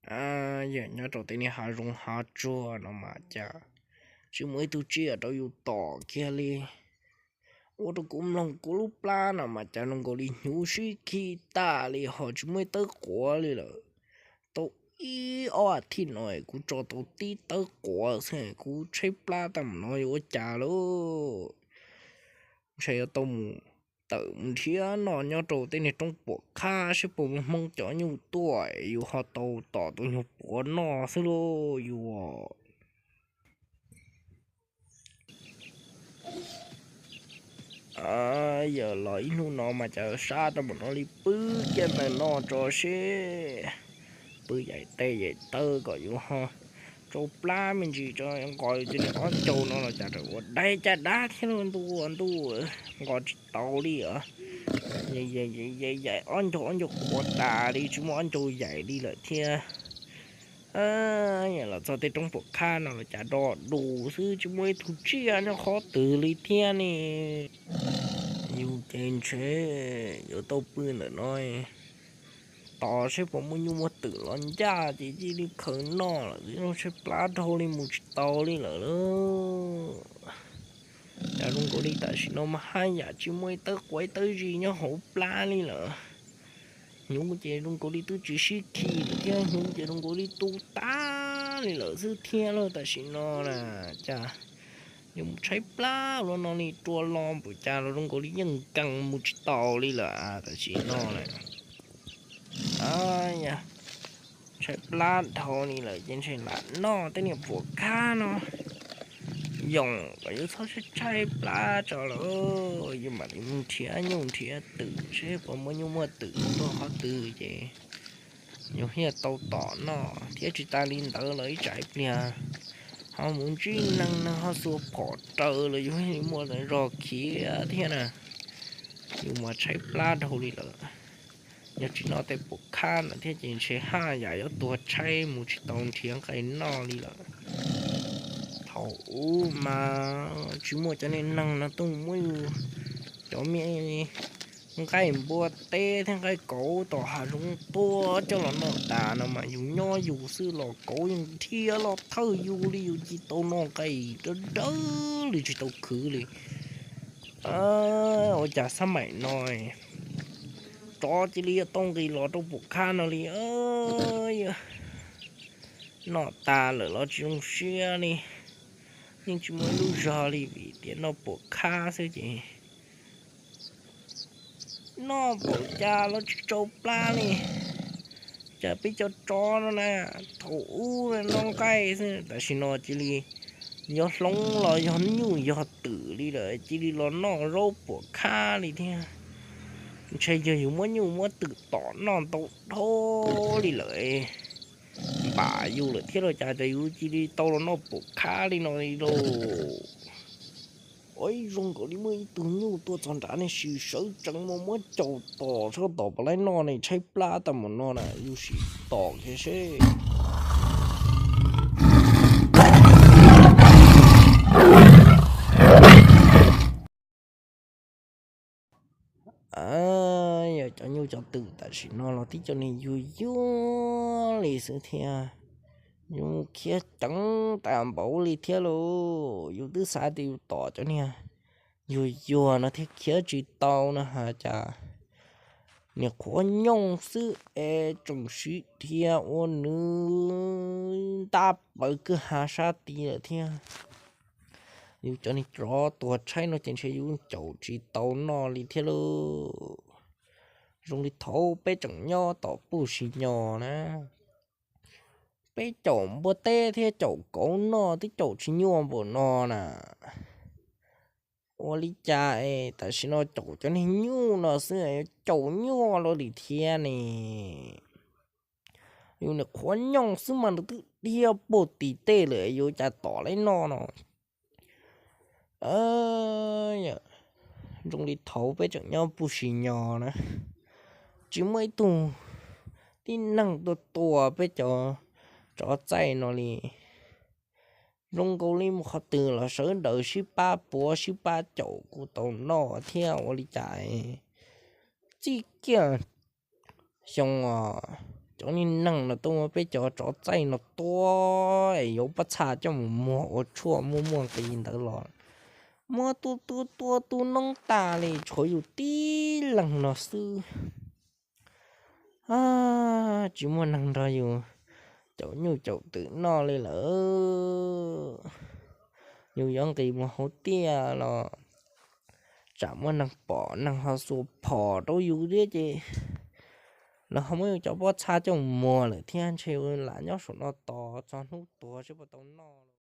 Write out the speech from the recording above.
Yog nyob rau tej niag hav zoov hav tsuag no mas cas tsis muaj ib tug tsiaj rau yus tom kiag li. Ua rau kuv mloog kuv lub plab no mas cas zoo nkaus li hnyuv sib khi tag li ho tsis muaj ib tawb quav li lawm. Tau ib ob as thiv no kuv tso tau tib tawb quav xwb, kuv tshaib plab tag mus no yuav ua cas lauj? Ntshe yuav tau mus tawm mus nrhiav noj nyob rau tej niag roob puam khab seb puas muaj hmoob cov nyuj tuaj yus ho tau tom tau nyuag puav noj xwb lauj yus. Yog los ib hnub no mas cas sab rau mus no li pw kiag ntawm no tso seb, pw yaim tes yaim taw kom yus ho tsau plab me ntsis tso nqos yus cov niag ob ncau no los cas ua dai cas dab thiab lauj ntuj ntuj, nqos tsis tau li os. Yaim ob ncau ob ncau quav tas li tsis muaj ob ncau yaim li lawm thiab. Los txog tej roob puam khab no los cas do dus xwb tsis muaj ib tug tsiaj nyob qhov twg li thiab ne. Yus ces ntshe yuav tau pw ntawm no tos seb puas muaj nyuj muaj twm los ncaj ces cia li khaws noj lawm xwb, tshaib plab dhau li mus tsis tau li lawm lauj. Cas zoo nkaus li tam sim no mas haj yam tsis muaj ib tawb quav ib tawb zis nyob hauv plab li lawm. Hnyuv ces zoo nkaus li twb tsis sib khi lawm thiab, hnyuv ces zoo nkaus li tu tag li lawm xwb thiab lauj. Tam sim no na cas yuav mus tshaib plab ua luaj no li, rua lo npaum cas los zoo nkaus li yeej nkees mus tsis tau li lawm tam sim no na. Tshaib plab dhau li lawm ces ntshe lam noj tej niag puam khab no yoos kom yus txhob tshaib tshaib plab tso lawm. Yus mam li mus nrhiav nyuj nrhiav twm seb puas muaj nyuj muaj twm tuaj qhov twg ces yus thiaj tau tom noj thiab. Tsis tas li ntawd los ib tsam ib pliag ho mus ntsib neeg no ho xuas phom raws los yus thiaj li muaj zog khiav thiab na. Yus mas tshaib plab dhau li lawm. Yog tsis noj tej puam khab no thiab ces ntshe haj yam yuav tuag tshaib mus tsis tau nrhiav nqaij noj li lawm. Thaum ub mas tsis muaj cov niag neeg no tuaj muab yus cov me nqaij npua teb thiab nqaij kauv tom hav zoov tuaj coj los noj tas no mas yus nyob yus xwb los kauv yeej dhia los thawj yus li, yus cia tau noj nqaij dawb dawb li tsis tau khwv li. Ua cas xab maim no tsov cia li yuav tau nqis los rau puam khab no li. Noj tas lawm los tsis zoo siab li, yeej tsis muaj ib lub zog li vim tias noj puam khab xwb ces noj npaum cas los tsis tsau plab li. Cas peb cov tsov no na, thaum ub noj nqaij xwb, tam sim no cia li yog hloov los yog nyuj yog twm li lawm, cia li los noj zaub puam khab li thiab. Ntshe yog yus muab nyuj muab twm tom noj ntau dhau li lawm, npam yus lawm thiab los cas, cas yus cia li tau los noj puam khab li no li lauj. Ua zoo nkaus li muaj ib tug nyuj tuaj txog nrad ne, sim sawv tsees mus muab caum tom sab tom pov laib noj ne, tshaib plab tag mus no na, yus sim tom kiag seb. Yog cov nyuj cov twm tam sim no los tib co niag yuag yuag li xwb thiab. Yus khiav ceev tas npaum li thiab lauj, yus twb xav tias yus tom cov niag yuag yuag no thiaj khiav tsis tau no has cas niag qhuav nyooj xwb es tseem siv dhia ua nws ntab pawv kwj ha sab tid lawm thiab. Yus cov niag tsov tuag tshaib no ces ntshe yus caum tsis tau noj li thiab lauj. Zoo li thaud peb tseem nyob tom puj si nyo na, peb caum npua teb thiab caum kauv noj twb caum tsis nyuaj npaum no na. Ua li cas es tam sim no caum cov niag nyuj no xwb yuav caum nyuaj luaj li thiab ne? Yus niag qhuav nyooj xwb mas nws twb dhia puag tim tej lawm, yuav cas tom laib noj no. Zoo li thaud peb tseem nyob puj si nyo na, tsis muaj ib tug tib neeg tuaj tua peb cov tsov txaij no li. Zoo nkaus li mus qhov twg los sawv daws sib pab puav sib pab caum kuj tau noj thiab. Ua li cas txij kiag xyoo os, cov niag neeg no tuaj muab peb cov tsov txaij no tua es yuav pob txha coj mus muag ua tshuaj muaj muaj nqis ntawd los muab tua tua tua tu noob tas li tshuav yus tib leeg no xwb. Tsis muaj neeg nrog yus caum nyuj caum twm noj li lawm. Yus yuav nqis mus hauv tiaj los tsam muaj neeg pom neeg ho xuas phom rau yus thiab ces lawv ho muab yus cov pob txha coj mus muag lawm thiab ntshe lam nyob saum no tos txog hnub tuag seb puas tau noj.